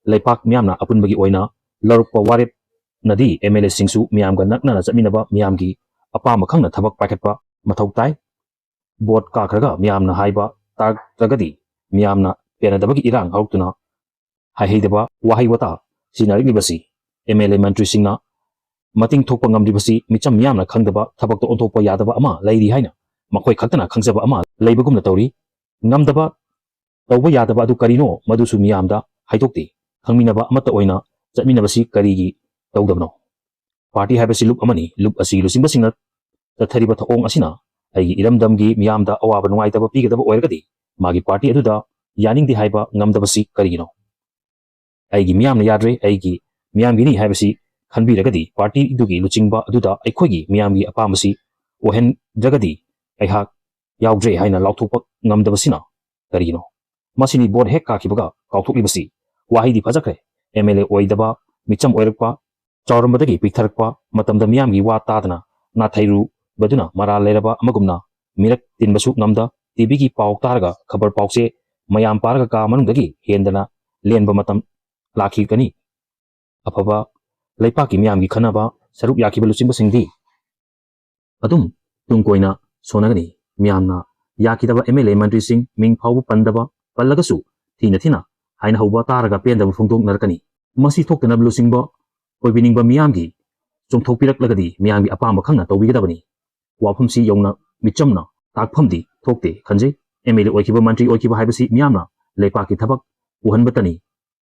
ꯂꯩꯄꯥꯛ ꯃꯤꯌꯥꯝꯅ ꯑꯄꯨꯟꯕꯒꯤ ꯑꯣꯏꯅ ꯂꯧꯔꯛꯄ ꯋꯥꯔꯦꯞꯅꯗꯤ MLAꯁꯤꯡꯁꯨ ꯃꯤꯌꯥꯝꯒ ꯅꯛꯅꯅ ꯆꯠꯃꯤꯟꯅꯕ, ꯃꯤꯌꯥꯝꯒꯤ ꯑꯄꯥꯝꯕ ꯈꯪꯅ ꯊꯕꯛ ꯄꯥꯏꯈꯠꯄ ꯃꯊꯧ ꯇꯥꯏ꯫ ꯚꯣꯠ ꯀꯥꯈ꯭ꯔꯒ ꯃꯤꯌꯥꯝꯅ ꯍꯥꯏꯕ ꯇꯥꯔꯛꯇ꯭ꯔꯒꯗꯤ ꯃꯤꯌꯥꯝꯅ ꯄꯦꯟꯅꯗꯕꯒꯤ ꯏꯔꯥꯡ ꯍꯧꯔꯛꯇꯨꯅ ꯍꯥꯏꯍꯩꯗꯕ ꯋꯥꯍꯩ ꯋꯥꯇꯥ ꯁꯤꯖꯤꯟꯅꯔꯛꯂꯤꯕꯁꯤ, MLA ꯃꯟꯇ꯭ꯔꯤꯁꯤꯡꯅ ꯃꯇꯤꯡ ꯊꯣꯛꯄ ꯉꯝꯗ꯭ꯔꯤꯕꯁꯤ ꯃꯤꯆꯝ ꯃꯤꯌꯥꯝꯅ ꯈꯪꯗꯕ, ꯊꯕꯛꯇ ꯑꯣꯟꯊꯣꯛꯄ ꯌꯥꯗꯕ ꯑꯃ ꯂꯩꯔꯤ ꯍꯥꯏꯅ ꯃꯈꯣꯏ ꯈꯛꯇꯅ ꯈꯪꯖꯕ ꯑꯃ ꯂꯩꯕꯒꯨꯝꯅ ꯇꯧꯔꯤ꯫ ꯉꯝꯗꯕ, ꯇꯧꯕ ꯌꯥꯗꯕ ꯑꯗꯨ ꯀꯔꯤꯅꯣ, ꯃꯗꯨꯁꯨ ꯃꯤꯌꯥꯝꯗ ꯍꯥꯏꯗꯣꯛꯇꯦ꯫ ꯈꯪꯃꯤꯟꯅꯕ ꯑꯃꯠꯇ ꯑꯣꯏꯅ ꯆꯠꯃꯤꯟꯅꯕꯁꯤ ꯀꯔꯤꯒꯤ ꯇꯧꯗꯕꯅꯣ? ꯄꯥꯔꯇꯤ ꯍꯥꯏꯕꯁꯤ ꯂꯨꯞ ꯑꯃꯅꯤ꯫ ꯂꯨꯞ ꯑꯁꯤꯒꯤ ꯂꯨꯆꯤꯡꯕꯁꯤꯡꯅ ꯆꯠꯊꯔꯤꯕ ꯊꯧꯑꯣꯡ ꯑꯁꯤꯅ ꯑꯩꯒꯤ ꯏꯔꯝꯗꯝꯒꯤ ꯃꯤꯌꯥꯝꯗ ꯑꯋꯥꯕ ꯅꯨꯡꯉꯥꯏꯇꯕ ꯄꯤꯒꯗꯕ ꯑꯣꯏꯔꯒꯗꯤ ꯃꯥꯒꯤ ꯄꯥꯔꯇꯤ ꯑꯗꯨꯗ ꯌꯥꯅꯤꯡꯗꯦ ꯍꯥꯏꯕ ꯉꯝꯗꯕꯁꯤ ꯀꯔꯤꯒꯤꯅꯣ? ꯑꯩꯒꯤ ꯃꯤꯌꯥꯝꯅ ꯌꯥꯗ꯭ꯔꯦ, ꯑꯩꯒꯤ ꯃꯤꯌꯥꯝꯒꯤꯅꯤ ꯍꯥꯏꯕꯁꯤ ꯈꯟꯕꯤꯔꯒꯗꯤ ꯄꯥꯔꯇꯤꯗꯨꯒꯤ ꯂꯨꯆꯤꯡꯕ ꯑꯗꯨꯗ ꯑꯩꯈꯣꯏꯒꯤ ꯃꯤꯌꯥꯝꯒꯤ ꯑꯄꯥꯝꯕꯁꯤ ꯑꯣꯏꯍꯟꯗ꯭ꯔꯒꯗꯤ ꯑꯩꯍꯥꯛ ꯌꯥꯎꯗ꯭ꯔꯦ ꯍꯥꯏꯅ ꯂꯥꯎꯊꯣꯛꯄ ꯉꯝꯗꯕꯁꯤꯅ ꯀꯔꯤꯒꯤꯅꯣ? ꯃꯁꯤꯅꯤ ꯚꯣꯠ ꯍꯦꯛ ꯀꯥꯈꯤꯕꯒ ꯀꯥꯎꯊꯣꯛꯂꯤꯕꯁꯤ꯫ MLA ꯑꯣꯏꯗꯕ ꯃꯤꯆꯝ ꯑꯣꯏꯔꯛꯄ, ꯆꯥꯎꯔꯝꯕꯗꯒꯤ ꯄꯤꯛꯊꯔꯛꯄ ꯃꯇꯝꯗ ꯃꯤꯌꯥꯝꯒꯤ ꯋꯥ ꯇꯥꯗꯅ ꯅꯥꯊꯩꯔꯨꯕꯗꯨꯅ ꯃꯔꯥꯜ ꯂꯩꯔꯕ ꯑꯃꯒꯨꯝꯅ ꯃꯤꯔꯛ ꯇꯤꯟꯕꯁꯨ ꯉꯝꯗ, ꯇꯤꯚꯤꯒꯤ ꯄꯥꯎ ꯇꯥꯔꯒ ꯈꯕꯔ ꯄꯥꯎꯆꯦ ꯃꯌꯥꯝ ꯄꯥꯔꯒ ꯀꯥ ꯃꯅꯨꯡꯗꯒꯤ ꯍꯦꯟꯗꯅ ꯂꯦꯟꯕ ꯃꯇꯝ ꯂꯥꯛꯈꯤꯒꯅꯤ꯫ ꯑꯐꯕ ꯂꯩꯄꯥꯛꯀꯤ ꯃꯤꯌꯥꯝꯒꯤ ꯈꯟꯅꯕ ꯁꯔꯨꯛ ꯌꯥꯈꯤꯕ ꯂꯨꯆꯤꯡꯕꯁꯤꯡꯗꯤ ꯑꯗꯨꯝ ꯇꯨꯡ ꯀꯣꯏꯅ ꯁꯣꯟꯅꯒꯅꯤ꯫ ꯃꯤꯌꯥꯝꯅ ꯌꯥꯈꯤꯗꯕ ꯑꯦꯝ ꯑꯦꯜ ꯑꯦ ꯃꯟꯇ꯭ꯔꯤꯁꯤꯡ ꯃꯤꯡ ꯐꯥꯎꯕ ꯄꯟꯗꯕ, ꯄꯜꯂꯒꯁꯨ ꯊꯤꯅ ꯊꯤꯅ ꯍꯥꯏꯅ ꯍꯧꯕ ꯇꯥꯔꯒ ꯄꯦꯟꯗꯕ ꯐꯣꯡꯗꯣꯛꯅꯔꯛꯀꯅꯤ꯫ ꯃꯁꯤ ꯊꯣꯛꯇꯅꯕ ꯂꯨꯆꯤꯡꯕ ꯑꯣꯏꯕꯤꯅꯤꯡꯕ ꯃꯤꯌꯥꯝꯒꯤ ꯆꯣꯡꯊꯣꯛꯄꯤꯔꯛꯂꯒꯗꯤ ꯃꯤꯌꯥꯝꯒꯤ ꯑꯄꯥꯝꯕ ꯈꯪꯅ ꯇꯧꯕꯤꯒꯗꯕꯅꯤ꯫ ꯋꯥꯐꯝꯁꯤ ꯌꯧꯅ ꯃꯤꯆꯝꯅ ꯇꯥꯛꯐꯝꯗꯤ ꯊꯣꯛꯇꯦ ꯈꯟꯖꯩ꯫ ꯑꯦꯝ ꯑꯦꯜ ꯑꯦ ꯑꯣꯏꯈꯤꯕ, ꯃꯟꯇ꯭ꯔꯤ ꯑꯣꯏꯈꯤꯕ ꯍꯥꯏꯕꯁꯤ ꯃꯤꯌꯥꯝꯅ ꯂꯩꯄꯥꯛꯀꯤ ꯊꯕꯛ ꯄꯨꯍꯟꯕꯇꯅꯤ꯫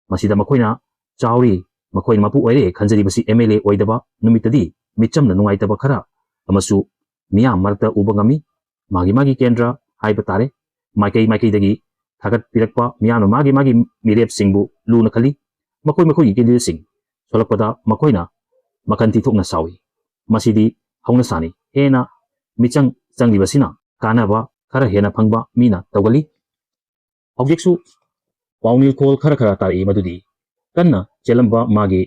ꯃꯁꯤꯗ ꯃꯈꯣꯏꯅ ꯆꯥꯎꯔꯤ, ꯃꯈꯣꯏꯅ ꯃꯄꯨ ꯑꯣꯏꯔꯦ ꯈꯟꯖꯔꯤꯕꯁꯤ ꯑꯦꯝ ꯑꯦꯜ ꯑꯦ ꯑꯣꯏꯗꯕ ꯅꯨꯃꯤꯠꯇꯗꯤ ꯃꯤꯆꯝꯅ ꯅꯨꯡꯉꯥꯏꯇꯕ ꯈꯔ ꯑꯃꯁꯨ ꯃꯤꯌꯥꯝ ꯃꯔꯛꯇ ꯎꯕ ꯉꯝꯃꯤ꯫ ꯃꯥꯒꯤ ꯃꯥꯒꯤ ꯀꯦꯟꯗ꯭ꯔ ꯍꯥꯏꯕ ꯇꯥꯔꯦ, ꯃꯥꯏꯀꯩ ꯃꯥꯏꯀꯩꯗꯒꯤ ꯊꯥꯒꯠꯄꯤꯔꯛꯄ ꯃꯤꯌꯥꯝꯅ ꯃꯥꯒꯤ ꯃꯥꯒꯤ ꯃꯤꯔꯦꯞꯁꯤꯡꯕꯨ ꯂꯨꯅ ꯈꯜꯂꯤ꯫ ꯃꯈꯣꯏ ꯃꯈꯣꯏꯒꯤ ꯀꯦꯟꯗꯤꯗꯦꯠꯁꯤꯡ ꯁꯣꯜꯂꯛꯄꯗ ꯃꯈꯣꯏꯅ ꯃꯈꯜ ꯊꯤꯊꯣꯛꯅ ꯁꯥꯎꯏ꯫ ꯃꯁꯤꯗꯤ ꯍꯧꯅꯁꯥꯅꯤ꯫ ꯍꯦꯟꯅ ꯃꯤꯆꯪ ꯆꯪꯂꯤꯕꯁꯤꯅ ꯀꯥꯟꯅꯕ ꯈꯔ ꯍꯦꯟꯅ ꯐꯪꯕ ꯃꯤꯅ ꯇꯧꯒꯜꯂꯤ꯫ ꯍꯧꯖꯤꯛꯁꯨ ꯄꯥꯎꯅꯤꯜꯈꯣꯜ ꯈꯔ ꯈꯔ ꯇꯥꯔꯛꯏ ꯃꯗꯨꯗꯤ ꯀꯟꯅ ꯆꯦꯜꯂꯝꯕ ꯃꯥꯒꯤ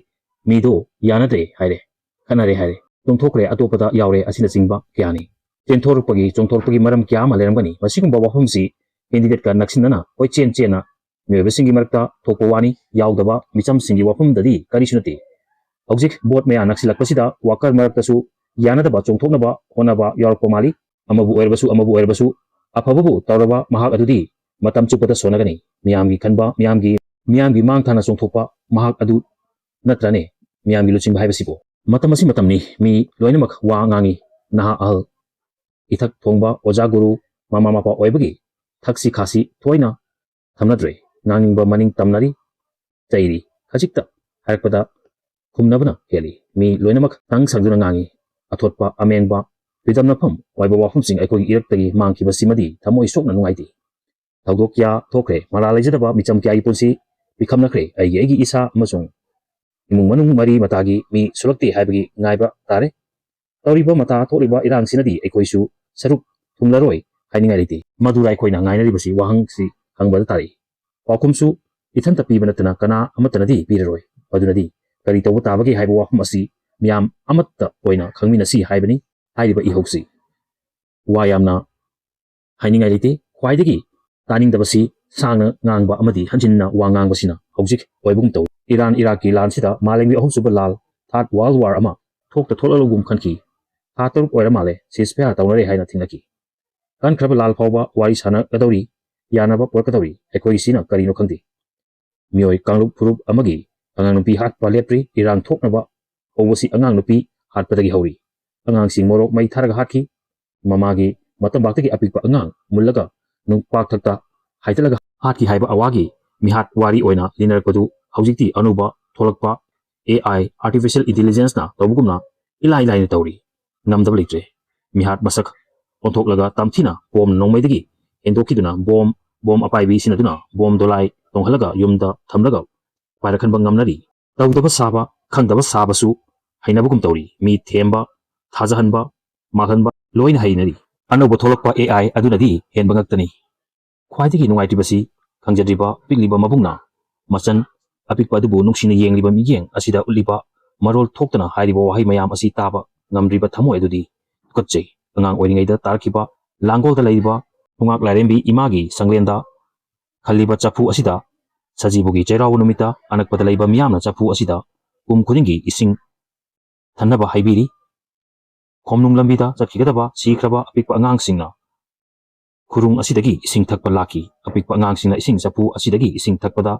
ꯃꯤꯗꯣ ꯌꯥꯅꯗ꯭ꯔꯦ ꯍꯥꯏꯔꯦ, ꯈꯠꯅꯔꯦ ꯍꯥꯏꯔꯦ, ꯆꯣꯡꯊꯣꯛꯈ꯭ꯔꯦ, ꯑꯇꯣꯞꯄꯗ ꯌꯥꯎꯔꯦ ꯑꯁꯤꯅꯆꯤꯡꯕ ꯀꯌꯥꯅꯤ꯫ ꯆꯦꯟꯊꯣꯔꯛꯄꯒꯤ, ꯆꯣꯡꯊꯣꯔꯛꯄꯒꯤ ꯃꯔꯝ ꯀꯌꯥ ꯑꯃ ꯂꯩꯔꯝꯒꯅꯤ꯫ ꯃꯁꯤꯒꯨꯝꯕ ꯋꯥꯐꯝꯁꯤ ꯀꯦꯟꯗꯤꯗꯦꯠꯀ ꯅꯛꯁꯤꯟꯅꯅ ꯀꯣꯏꯆꯦꯟ ꯆꯦꯟꯅ ꯃꯤꯑꯣꯏꯕꯁꯤꯡꯒꯤ ꯃꯔꯛꯇ ꯊꯣꯛꯄ ꯋꯥꯅꯤ, ꯌꯥꯎꯗꯕ ꯃꯤꯆꯝꯁꯤꯡꯒꯤ ꯋꯥꯐꯝꯗꯗꯤ ꯀꯔꯤꯁꯨ ꯅꯠꯇꯦ꯫ ꯍꯧꯖꯤꯛ ꯚꯣꯠ ꯃꯌꯥ ꯅꯛꯁꯤꯜꯂꯛꯄꯁꯤꯗ ꯋꯥꯀꯔ ꯃꯔꯛꯇꯁꯨ ꯌꯥꯅꯗꯕ ꯆꯣꯡꯊꯣꯛꯅꯕ ꯍꯣꯠꯅꯕ ꯌꯥꯎꯔꯛꯄ ꯃꯥꯜꯂꯤ꯫ ꯑꯃꯕꯨ ꯑꯣꯏꯔꯕꯁꯨ, ꯑꯃꯕꯨ ꯑꯣꯏꯔꯕꯁꯨ, ꯑꯐꯕꯕꯨ ꯇꯧꯔꯕ ꯃꯍꯥꯛ ꯑꯗꯨꯗꯤ ꯃꯇꯝ ꯆꯨꯞꯄꯗ ꯁꯣꯟꯅꯒꯅꯤ꯫ ꯃꯤꯌꯥꯝꯒꯤ ꯈꯟꯕ, ꯃꯤꯌꯥꯝꯒꯤ, ꯃꯤꯌꯥꯝꯒꯤ ꯃꯥꯡ ꯊꯥꯅ ꯆꯣꯡꯊꯣꯛꯄ ꯃꯍꯥꯛ ꯑꯗꯨ ꯅꯠꯇ꯭ꯔꯅꯦ ꯃꯤꯌꯥꯝꯒꯤ ꯂꯨꯆꯤꯡꯕ ꯍꯥꯏꯕꯁꯤꯕꯨ? ꯃꯇꯝ ꯑꯁꯤ ꯃꯇꯝꯅꯤ, ꯃꯤ ꯂꯣꯏꯅꯃꯛ ꯋꯥ ꯉꯥꯡꯉꯤ꯫ ꯅꯍꯥ ꯑꯍꯜ, ꯏꯊꯛ ꯊꯣꯡꯕ, ꯑꯣꯖꯥ ꯒꯨꯔꯨ, ꯃꯃꯥ ꯃꯄꯥ ꯑꯣꯏꯕꯒꯤ ꯊꯛꯁꯤ ꯈꯥꯁꯤ ꯊꯣꯏꯅ ꯊꯝꯅꯗ꯭ꯔꯦ꯫ ꯉꯥꯡꯅꯤꯡꯕ ꯃꯅꯤꯡ ꯇꯝꯅꯔꯤ, ꯆꯩꯔꯤ꯫ ꯈꯖꯤꯛꯇ ꯍꯥꯏꯔꯛꯄꯗ ꯈꯨꯝꯅꯕꯅ ꯍꯦꯜꯂꯤ꯫ ꯃꯤ ꯂꯣꯏꯅꯃꯛ ꯇꯪ ꯁꯪꯗꯨꯅ ꯉꯥꯡꯉꯤ꯫ ꯑꯊꯣꯠꯄ, ꯑꯃꯦꯡꯕ, ꯐꯤꯗꯝꯅꯐꯝ ꯑꯣꯏꯕ ꯋꯥꯐꯝꯁꯤꯡ ꯑꯩꯈꯣꯏꯒꯤ ꯏꯔꯛꯇꯒꯤ ꯃꯥꯡꯈꯤꯕꯁꯤꯃꯗꯤ ꯊꯃꯣꯏ ꯁꯣꯛꯅ ꯅꯨꯡꯉꯥꯏꯇꯦ꯫ ꯊꯧꯗꯣꯛ ꯀꯌꯥ ꯊꯣꯛꯈ꯭ꯔꯦ꯫ ꯃꯔꯥꯜ ꯂꯩꯖꯗꯕ ꯃꯤꯆꯝ ꯀꯌꯥꯒꯤ ꯄꯨꯟꯁꯤ ꯄꯤꯈꯝꯅꯈ꯭ꯔꯦ꯫ ꯑꯩꯒꯤ, ꯑꯩꯒꯤ ꯏꯁꯥ ꯑꯃꯁꯨꯡ ꯏꯃꯨꯡ ꯃꯅꯨꯡ ꯃꯔꯤ ꯃꯇꯥꯒꯤ ꯃꯤ ꯁꯣꯛꯂꯛꯇꯦ ꯍꯥꯏꯕꯒꯤ ꯉꯥꯏꯕ ꯇꯥꯔꯦ꯫ ꯇꯧꯔꯤꯕ ꯃꯇꯥ ꯊꯣꯛꯂꯤꯕ ꯏꯔꯥꯡꯁꯤꯅꯗꯤ ꯑꯩꯈꯣꯏꯁꯨ ꯁꯔꯨꯛ ꯊꯨꯡꯂꯔꯣꯏ ꯍꯥꯏꯅꯤꯡꯉꯥꯏ ꯂꯩꯇꯦ꯫ ꯃꯗꯨꯗ ꯑꯩꯈꯣꯏꯅ ꯉꯥꯏꯅꯔꯤꯕꯁꯤ ꯋꯥꯍꯪꯁꯤ ꯍꯪꯕꯗ ꯇꯥꯔꯛꯏ꯫ ꯄꯥꯎꯈꯨꯝꯁꯨ ꯏꯊꯟꯇ ꯄꯤꯕ ꯅꯠꯇꯅ ꯀꯅꯥ ꯑꯃꯠꯇꯅꯗꯤ ꯄꯤꯔꯔꯣꯏ꯫ ꯃꯗꯨꯅꯗꯤ ꯀꯔꯤ ꯇꯧꯕ ꯇꯥꯕꯒꯦ ꯍꯥꯏꯕ ꯋꯥꯐꯝ ꯑꯁꯤ ꯃꯤꯌꯥꯝ ꯑꯃꯠꯇ ꯑꯣꯏꯅ ꯈꯪꯃꯤꯟꯅꯁꯤ ꯍꯥꯏꯕꯅꯤ ꯍꯥꯏꯔꯤꯕ ꯏꯍꯧꯁꯤ꯫ ꯋꯥ ꯌꯥꯝꯅ ꯍꯥꯏꯅꯤꯡꯉꯥꯏ ꯂꯩꯇꯦ꯫ ꯈ꯭ꯋꯥꯏꯗꯒꯤ ꯇꯥꯅꯤꯡꯗꯕꯁꯤ ꯁꯥꯡꯅ ꯉꯥꯡꯕ ꯑꯃꯗꯤ ꯍꯟꯖꯤꯟꯅ ꯋꯥ ꯉꯥꯡꯕꯁꯤꯅ ꯍꯧꯖꯤꯛ ꯑꯣꯏꯕꯒꯨꯝ ꯇꯧꯏ꯫ ꯏꯔꯥꯟ ꯏꯔꯥꯛꯀꯤ ꯂꯥꯟꯁꯤꯗ ꯃꯥꯂꯦꯝꯒꯤ ꯑꯍꯨꯝꯁꯨꯕ ꯂꯥꯜ, Third World War ꯑꯃ ꯊꯣꯛꯇ ꯊꯣꯛꯂꯛꯂꯒꯨꯝ ꯈꯟꯈꯤ꯫ ꯊꯥ ꯇꯔꯨꯛ ꯑꯣꯏꯔ ꯃꯥꯜꯂꯦ ceasefire ꯇꯧꯅꯔꯦ ꯍꯥꯏꯅ ꯊꯦꯡꯅꯈꯤ꯫ ꯀꯟꯈ꯭ꯔꯕ ꯂꯥꯜ ꯐꯥꯎꯕ ꯋꯥꯔꯤ ꯁꯥꯟꯅꯒꯗꯧꯔꯤ, ꯌꯥꯅꯕ ꯄꯨꯔꯛꯀꯗꯧꯔꯤ꯫ ꯑꯩꯈꯣꯏꯒꯤꯁꯤꯅ ꯀꯔꯤꯅꯣ ꯈꯪꯗꯦ꯫ ꯃꯤꯑꯣꯏ ꯀꯥꯡꯂꯨꯞ ꯐꯨꯔꯨꯞ ꯑꯃꯒꯤ ꯑꯉꯥꯡ ꯅꯨꯄꯤ ꯍꯥꯠꯄ ꯂꯦꯞꯇ꯭ꯔꯤ꯫ ꯏꯔꯥꯡ ꯊꯣꯛꯅꯕ ꯍꯧꯕꯁꯤ ꯑꯉꯥꯡ ꯅꯨꯄꯤ ꯍꯥꯠꯄꯗꯒꯤ ꯍꯧꯔꯤ꯫ ꯑꯉꯥꯡꯁꯤꯡ ꯃꯣꯔꯣꯛ ꯃꯩ ꯊꯥꯔꯒ ꯍꯥꯠꯈꯤ꯫ ꯃꯃꯥꯒꯤ ꯃꯇꯝꯕꯥꯛꯇꯒꯤ ꯑꯄꯤꯛꯄ ꯑꯉꯥꯡ ꯃꯨꯜꯂꯒ ꯅꯨꯡꯄꯥꯛꯊꯛꯇ ꯍꯥꯏꯗꯠꯂꯒ ꯍꯥꯠꯈꯤ ꯍꯥꯏꯕ ꯑꯋꯥꯒꯤ ꯃꯤꯍꯥꯠ ꯋꯥꯔꯤ ꯑꯣꯏꯅ ꯂꯤꯅꯔꯛꯄꯗꯨ ꯍꯧꯖꯤꯛꯇꯤ ꯑꯅꯧꯕ ꯊꯣꯛꯂꯛꯄ A I, Artificial Intelligenceꯅ ꯇꯧꯕꯒꯨꯝꯅ ꯏꯂꯥꯏ ꯂꯥꯏꯅ ꯇꯧꯔꯤ꯫ ꯉꯝꯗꯕ ꯂꯩꯇ꯭ꯔꯦ꯫ ꯃꯤꯍꯥꯠ ꯃꯁꯛ ꯑꯣꯟꯊꯣꯛꯂꯒ ꯇꯝꯊꯤꯅ ꯕꯣꯝ ꯅꯣꯡꯃꯩꯗꯒꯤ ꯍꯦꯟꯗꯣꯛꯈꯤꯗꯨꯅ ꯕꯣꯝ, ꯕꯣꯝ ꯑꯄꯥꯏꯕꯤ ꯁꯤꯟꯅꯗꯨꯅ ꯕꯣꯝ ꯗꯣꯂꯥꯏ ꯇꯣꯡꯍꯜꯂꯒ ꯌꯨꯝꯗ ꯊꯝꯂꯒ ꯄꯥꯏꯔꯛꯍꯟꯕ ꯉꯝꯅꯔꯤ꯫ ꯇꯧꯗꯕ ꯁꯥꯕ, ꯈꯪꯗꯕ ꯁꯥꯕꯁꯨ ꯍꯩꯅꯕꯒꯨꯝ ꯇꯧꯔꯤ꯫ ꯃꯤ ꯊꯦꯝꯕ, ꯊꯥꯖꯍꯟꯕ, ꯃꯥꯜꯍꯟꯕ ꯂꯣꯏꯅ ꯍꯩꯅꯔꯤ꯫ ꯑꯅꯧꯕ ꯊꯣꯛꯂꯛꯄ A I ꯑꯗꯨꯅꯗꯤ ꯍꯦꯟꯕ ꯉꯛꯇꯅꯤ꯫ ꯈ꯭ꯋꯥꯏꯗꯒꯤ ꯅꯨꯡꯉꯥꯏꯇ꯭ꯔꯤꯕꯁꯤ ꯈꯪꯖꯗ꯭ꯔꯤꯕ ꯄꯤꯛꯂꯤꯕ ꯃꯕꯨꯡꯅ ꯃꯆꯟ ꯑꯄꯤꯛꯄ ꯑꯗꯨꯕꯨ ꯅꯨꯡꯁꯤꯅ ꯌꯦꯡꯂꯤꯕ ꯃꯤꯠꯌꯦꯡ ꯑꯁꯤꯗ ꯎꯠꯂꯤꯕ ꯃꯔꯣꯜ ꯊꯣꯛꯇꯅ ꯍꯥꯏꯔꯤꯕ ꯋꯥꯍꯩ ꯃꯌꯥꯝ ꯑꯁꯤ ꯇꯥꯕ ꯉꯝꯗ꯭ꯔꯤꯕ ꯊꯃꯣꯏ ꯑꯗꯨꯗꯤ ꯇꯨꯀꯠꯆꯩ꯫ ꯑꯉꯥꯡ ꯑꯣꯏꯔꯤꯉꯩꯗ ꯇꯥꯔꯛꯈꯤꯕ ꯂꯥꯡꯒꯣꯜꯗ ꯂꯩꯔꯤꯕ ꯊꯣꯉꯥꯛ ꯂꯥꯏꯔꯦꯝꯕꯤ ꯏꯃꯥꯒꯤ ꯁꯪꯂꯦꯟꯗ ꯈꯜꯂꯤꯕ ꯆꯐꯨ ꯑꯁꯤꯗ ꯁꯖꯤꯕꯨꯒꯤ ꯆꯩꯔꯥꯎꯕ ꯅꯨꯃꯤꯠꯇ ꯑꯅꯛꯄꯗ ꯂꯩꯕ ꯃꯤꯌꯥꯝꯅ ꯆꯐꯨ ꯑꯁꯤꯗ ꯀꯨꯝ ꯈꯨꯗꯤꯡꯒꯤ ꯏꯁꯤꯡ ꯊꯟꯅꯕ ꯍꯥꯏꯕꯤꯔꯤ꯫ ꯈꯣꯝꯅꯨꯡ ꯂꯝꯕꯤꯗ ꯆꯠꯈꯤꯒꯗꯕ ꯁꯤꯈ꯭ꯔꯕ ꯑꯄꯤꯛꯄ ꯑꯉꯥꯡꯁꯤꯡꯅ ꯈꯨꯔꯨꯡ ꯑꯁꯤꯗꯒꯤ ꯏꯁꯤꯡ ꯊꯛꯄ ꯂꯥꯛꯈꯤ꯫ ꯑꯄꯤꯛꯄ ꯑꯉꯥꯡꯁꯤꯡꯅ ꯏꯁꯤꯡ ꯆꯐꯨ ꯑꯁꯤꯗꯒꯤ ꯏꯁꯤꯡ ꯊꯛꯄꯗ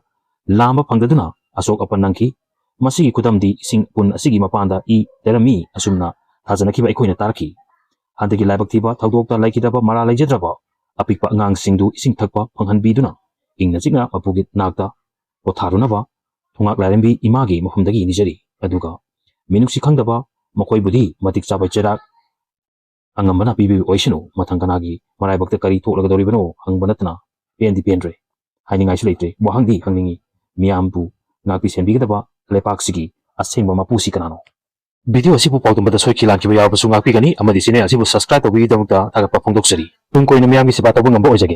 ꯂꯥꯝꯕ ꯐꯪꯗꯗꯨꯅ ꯑꯁꯣꯛ ꯑꯄꯟ ꯅꯪꯈꯤ꯫ ꯃꯁꯤꯒꯤ ꯈꯨꯗꯝꯗꯤ ꯏꯁꯤꯡ ꯎꯐꯨꯟ ꯑꯁꯤꯒꯤ ꯃꯄꯥꯟꯗ ꯏ ꯇꯩꯔꯝꯃꯤ ꯑꯁꯨꯝꯅ ꯊꯥꯖꯅꯈꯤꯕ ꯑꯩꯈꯣꯏꯅ ꯇꯥꯔꯛꯈꯤ꯫ ꯍꯟꯗꯛꯀꯤ ꯂꯥꯏꯕꯛ ꯊꯤꯕ ꯊꯧꯗꯣꯛꯇ ꯂꯩꯈꯤꯗꯕ ꯃꯔꯥ ꯂꯩꯖꯗ꯭ꯔꯕ ꯑꯄꯤꯛꯄ ꯑꯉꯥꯡꯁꯤꯡꯗꯨ ꯏꯁꯤꯡ ꯊꯛꯄ ꯐꯪꯍꯟꯕꯤꯗꯨꯅ ꯏꯪꯅ ꯆꯤꯛꯅ ꯃꯄꯨꯒꯤ ꯅꯥꯛꯇ ꯄꯣꯊꯥꯔꯨꯅꯕ ꯊꯣꯉꯥꯛ ꯂꯥꯏꯔꯦꯝꯕꯤ ꯏꯃꯥꯒꯤ ꯃꯐꯝꯗꯒꯤ ꯅꯤꯖꯔꯤ꯫ ꯑꯗꯨꯒ ꯃꯤꯅꯨꯡꯁꯤ ꯈꯪꯗꯕ ꯃꯈꯣꯏꯕꯨꯗꯤ ꯃꯇꯤꯛ ꯆꯥꯕ ꯆꯩꯔꯥꯛ ꯑꯉꯝꯕꯅ ꯄꯤꯕꯤꯕ ꯑꯣꯏꯁꯅꯨ꯫ ꯃꯊꯪ ꯀꯅꯥꯒꯤ ꯃꯔꯥꯏꯕꯛꯇ ꯀꯔꯤ ꯊꯣꯛꯂꯒꯗꯧꯔꯤꯕꯅꯣ ꯍꯪꯕ ꯅꯠꯇꯅ ꯄꯦꯟꯗꯤ ꯄꯦꯟꯗ꯭ꯔꯦ꯫ ꯍꯥꯏꯅꯤꯡꯉꯥꯏꯁꯨ ꯂꯩꯇ꯭ꯔꯦ꯫ ꯋꯥꯍꯪꯗꯤ ꯍꯪꯅꯤꯡꯉꯤ, ꯃꯤꯌꯥꯝꯕꯨ ꯉꯥꯛꯄꯤ ꯁꯦꯟꯕꯤꯒꯗꯕ ꯂꯩꯄꯥꯛꯁꯤꯒꯤ ꯑꯁꯦꯡꯕ ꯃꯄꯨꯁꯤ ꯀꯅꯥꯅꯣ? ꯚꯤꯗꯤꯑꯣ ꯑꯁꯤꯕꯨ ꯄꯥꯎꯗꯝꯕꯗ ꯁꯣꯏꯈꯤ ꯂꯥꯟꯈꯤꯕ ꯌꯥꯎꯔꯕꯁꯨ ꯉꯥꯛꯄꯤꯒꯅꯤ ꯑꯃꯗꯤ ꯆꯦꯅꯦꯜ ꯑꯁꯤꯕꯨ subscribe ꯇꯧꯕꯤꯕꯒꯤꯗꯃꯛꯇ ꯊꯥꯒꯠꯄ ꯐꯣꯡꯗꯣꯛꯆꯔꯤ꯫ ꯇꯨꯡ ꯀꯣꯏꯅ ꯃꯤꯌꯥꯝꯒꯤ ꯁꯦꯕꯥ ꯇꯧꯕ ꯉꯝꯕ ꯑꯣꯏꯖꯒꯦ꯫